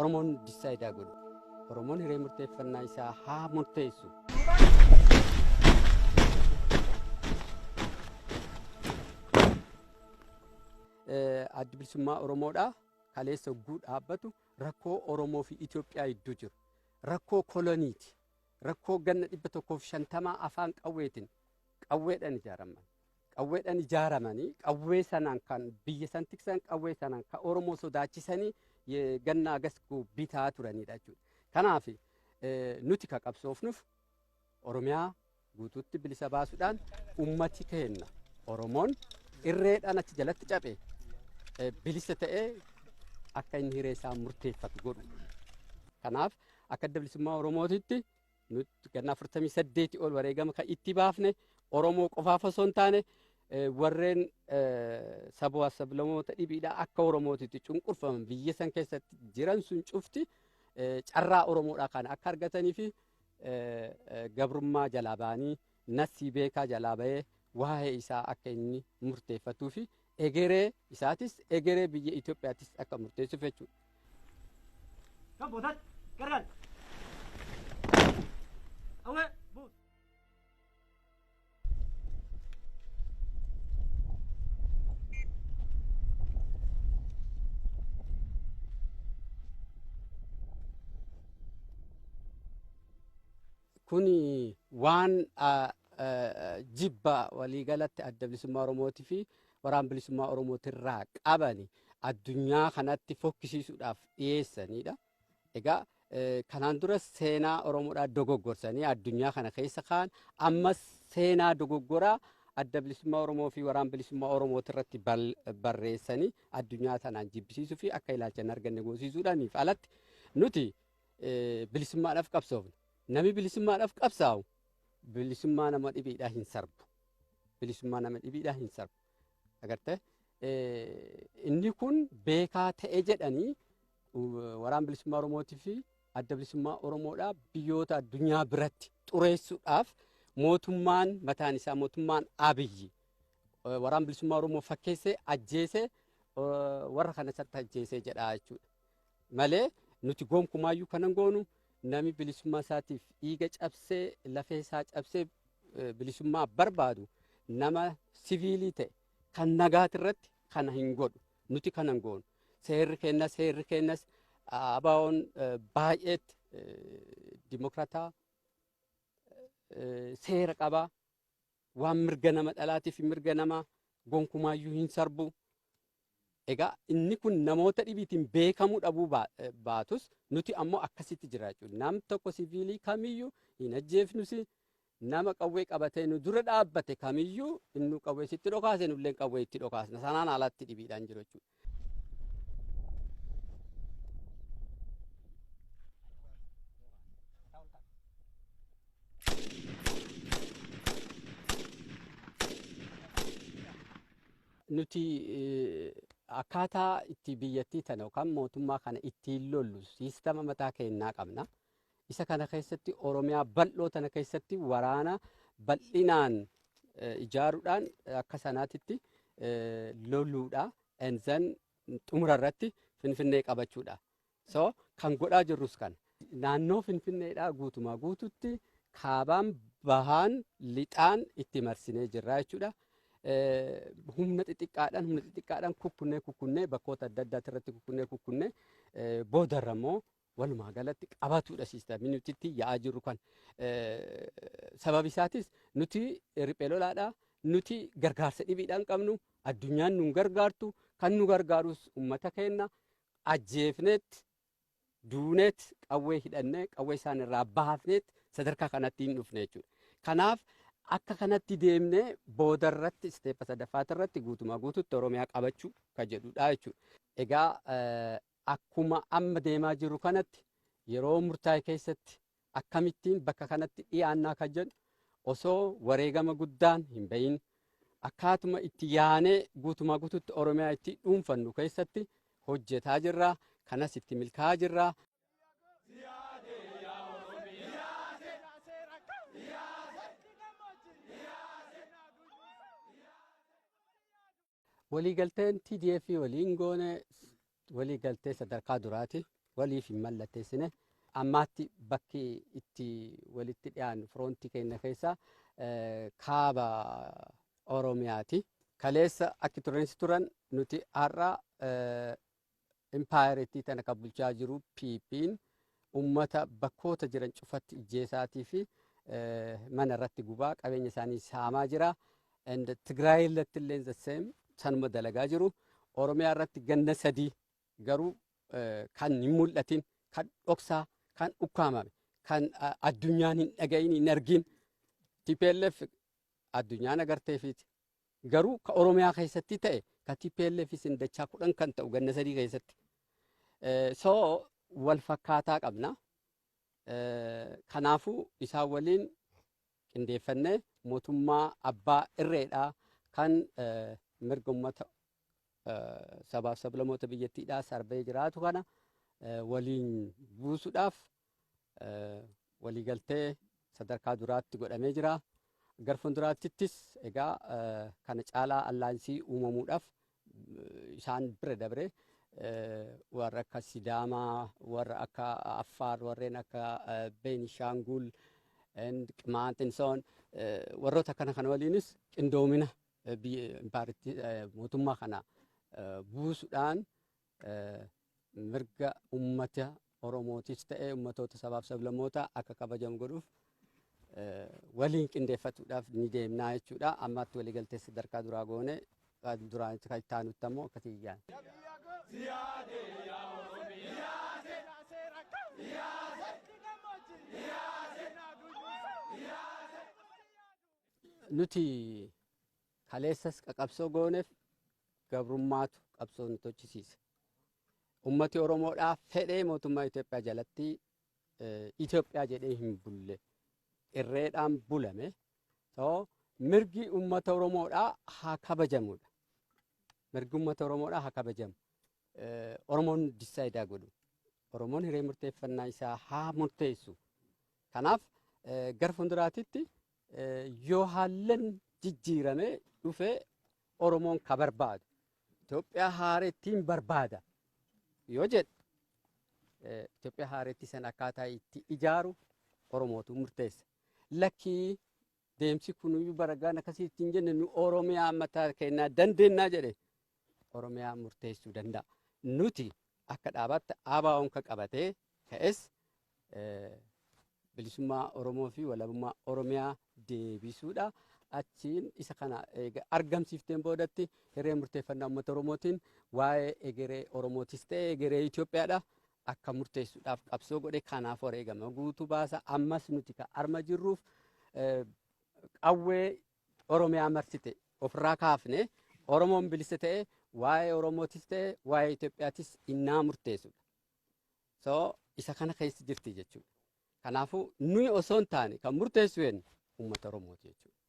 Oromoon decide haa godhu. Oromoon hiree murteeffannaa isaa haa murteessu. Addi Bilisummaa Oromoodha. Kaleessa hogguu dhaabbatu rakkoo Oromoo fi Itoophiyaa gidduu jiru. Rakkoo koloniiti. Rakkoo ganna 150 afaan qawweetiin qawweedhaan ijaaraman. Qawweedhaan ijaaramanii qawwee sanaan kan biyya san tiksan, qawwee sanaan kan Oromoo sodaachisanii ganna agas bitaa turanidha jechuudha. Kanaaf nuti ka qabsoofnuuf Oromiyaa guutuutti bilisa baasuudhaan ummati keenya Oromoon irreedhaan achi jalatti cabe bilisa ta'ee akka inni hiree isaa murteeffatu godhu. Kanaaf akka Adda Bilisummaa Oromootitti nuti ganna 48 ol wareegama kan itti baafne Oromoo qofaaf osoo hin taane, warreen sabaa sablamoota dhibiidhaa akka Oromootitti cunqurfaman biyya san keessatti jiran sun cufti carraa Oromoodhaa kana akka argatanii fi gabrummaa jalaa ba'anii nasii beekaa jalaa ba'ee waa'ee isaa akka inni murteeffatuu fi egeree isaatis egeree biyya Itoophiyaattis akka murteessuuf jechuudha. Gargar. Awwee buus. Kuni waan jibba waliigalatti Adda Bilisummaa Oromootii fi Waraana Bilisummaa Oromootirraa qabani addunyaa kanatti fokkisiisuudhaaf dhiyeessanidha. Egaa kanaan dura seenaa Oromoodhaa dogoggorsanii addunyaa kana keessa kaan, ammas seenaa dogoggoraa Adda Bilisummaa Oromoo fi Waraana Bilisummaa Oromootirratti barreessanii addunyaa sanaan jibbisiisuu fi akka ilaalcha hin arganne goosisuudhaaniif alatti nuti bilisummaadhaaf qabsoofna. Namni bilisummaadhaaf qabsaa'u bilisummaa nama dhibiidhaa hin sarbu. Bilisummaa nama dhibiidhaa hin sarbu. Agartee, inni kun beekaa ta'e jedhanii Waraana Bilisummaa Oromootii fi Adda Bilisummaa Oromoodhaa biyyoota addunyaa biratti xureessuudhaaf mootummaan mataan isaa, mootummaan Abiyyi, Waraana Bilisummaa Oromoo fakkeessee ajjeesee warra kana isatti ajjeesee jedha jechuudha. Malee nuti gonkumaayyuu kanan goonu. Nami bilisummaa isaatiif dhiiga cabsee, lafee isaa cabsee bilisummaa barbaadu, nama siviilii ta'e kan nagaati irratti kana hin godhu. Nuti kana hin goonu. Seerri kennas ABO'n baay'eetti dimokrataa, seera qabaa, waan mirga nama dhalaatii fi mirga nama gonkumaayyuu hin sarbu. Egaa inni kun namoota dhibiitiin beekamuu dhabuu baatus nuti ammoo akkasitti jira jechuudha. Nam tokko siviilii kamiyyuu hin ajjeefnus, nama qawwee qabatee nu dura dhaabbate kamiyyuu inni qawwee sitti dhokaase nullee qawwee itti dhokaasna. Sanaan alatti dhibiidhaan jiru jechuudha. Nuti akkaataa itti biyyattii tana yookaan mootummaa kana ittiin lollu siistama mataa keenyaa qabna. Isa kana keessatti Oromiyaa bal'oo tana keessatti waraana bal'inaan ijaaruudhaan akka sanaatitti loluudha. And then xumura irratti Finfinnee qabachuudha. So kan godhaa jirrus kana. Naannoo Finfinneedhaa guutumaa guututti kaabaan, bahaan, lixaan itti marsinee jirra jechuudha. Humna xixiqqaadhaan kukkunnee kukkunnee bakkoota adda addaati irratti kukkunnee kukkunnee boodarra immoo walumaa galatti qabatuudha siistamii nuti itti yaa'aa jirru kan. Sababi isaatis nuti riphee lolaadha. Nuti gargaarsa dhibiidhaan qabnu, addunyaan nu gargaartu, kan nu gargaarus uummata keenya ajjeefneet, duuneet, qawwee hidhannee qawwee isaan irraa baafneet sadarkaa kanatti hin dhufne jechuudha. Kanaaf akka kanatti deemnee boodarratti step sadaffaati irratti guutumaa guututti Oromiyaa qabachuu ka jedhudha jechuudha. Egaa akkuma amma deemaa jiru kanatti yeroo murtaa'e keessatti akkamittiin bakka kanatti dhiyaannaa kan jedhu osoo wareegama guddaan hin bahin akkaatuma itti yaanee guutumaa guututti Oromiyaa itti dhuunfannu keessatti hojjetaa jirra. Kanas itti milkaa'aa jirra. Waliigalteen TDF waliin goone waliigaltee sadarkaa duraati. Waliif hin mallatteessine. Ammaatti bakki itti walitti dhiyaannu firoontii keenya keessaa kaaba Oromiyaati. Kaleessa akki tureensi turan nuti har'a impaayerittii tana kan bulchaa jiru PP'n ummata bakkoota jiran cufatti ijjeesaatii fi mana irratti gubaa, qabeenya isaanii saamaa jira. And Tigraay irratti illee the same sanuma dalagaa jiru. Oromiyaa irratti ganna 3 garuu kan hin mul'atin, kan dhoksaa, kan ukkaamame, kan addunyaan hin dhagayin, hin argin, TPLF addunyaan agarteefiiti. Garuu ka Oromiyaa keessatti ta'e ka TPLF isin dachaa 10 kan ta'u ganna 3 keessatti. So wal fakkaataa qabna. Kanaafuu isaan waliin qindeeffannee mootummaa abbaa irreedhaa kan mirga uummata sabaaf sablamoota biyyattiidhaa sarbee jiraatu kana waliin buusuudhaaf waliigaltee sadarkaa duraatti godhamee jira. Gara fuulduraattis egaa kana caalaa alliance uumamuudhaaf isaan bira dabre warra akka Sidaamaa, warra akka Affaar, warreen akka Beenishaangul, Qimaant and so on, warroota akkana kana waliinis qindoomina biyya impaaritti mootummaa kana buusuudhaan mirga uummata Oromootis ta'ee uummatoota sabaaf sablammoota akka kabajamu godhuuf waliin qindeeffatuudhaaf ni deemnaa jechuudha. Ammaatti waliigaltee sadarkaa duraa goone, duraan kan itti aanutti ammoo akkasii iyyaan. Nuti kaleessas qaqabsoo gooneef gabrummaatu qabsoo nu tochisiise. Ummati Oromoodhaa fedhee mootummaa Itoophiyaa jalatti Itoophiyaa jedhee hin bulle. Irreedhaan bulame. So mirgi ummata Oromoodhaa haa kabajamudha. Mirgi ummata Oromoodhaa haa kabajamu. Oromoon decide godhu. Oromoon hiree murteeffannaa isaa haa murteessu. Kanaaf gara fuulduraatitti yoo haallan jijjiirame dhufee Oromoon ka barbaadu Itoophiyaa haarettiin barbaada yoo jedhe, Itoophiyaa haaretti san akkaataa itti ijaaru Oromootu murteessa. Lakkii, deemsi kunuyyuu baragaan akkasii ittiin jenne, nu Oromiyaa mataa keenyaa dandeennaa jedhe, Oromiyaa murteessuu danda'a. Nuti akka dhaabaatti ABO'n kan qabatee ka'es bilisummaa Oromoo fi walabummaa Oromiyaa deebisuudha. Achiin isa kana eega argamsiifteen boodatti hiree murteeffannaa uummata Oromootiin waa'ee egeree Oromootis ta'e egeree Itoophiyaadha akka murteessuudhaaf qabsoo godhe. Kanaaf wareegama guutuu baasa. Ammas nuti kan arma jirruuf qawwee Oromiyaa marsite ofirraa kaafne, Oromoon bilisa ta'e waa'ee Oromootis ta'e waa'ee Itoophiyaatis innaa murteessudha. So isa kana keessa jirti jechuudha. Kanaafuu nuyi osoo hin taane kan murteessu eenyu? Uummata Oromooti jechuudha.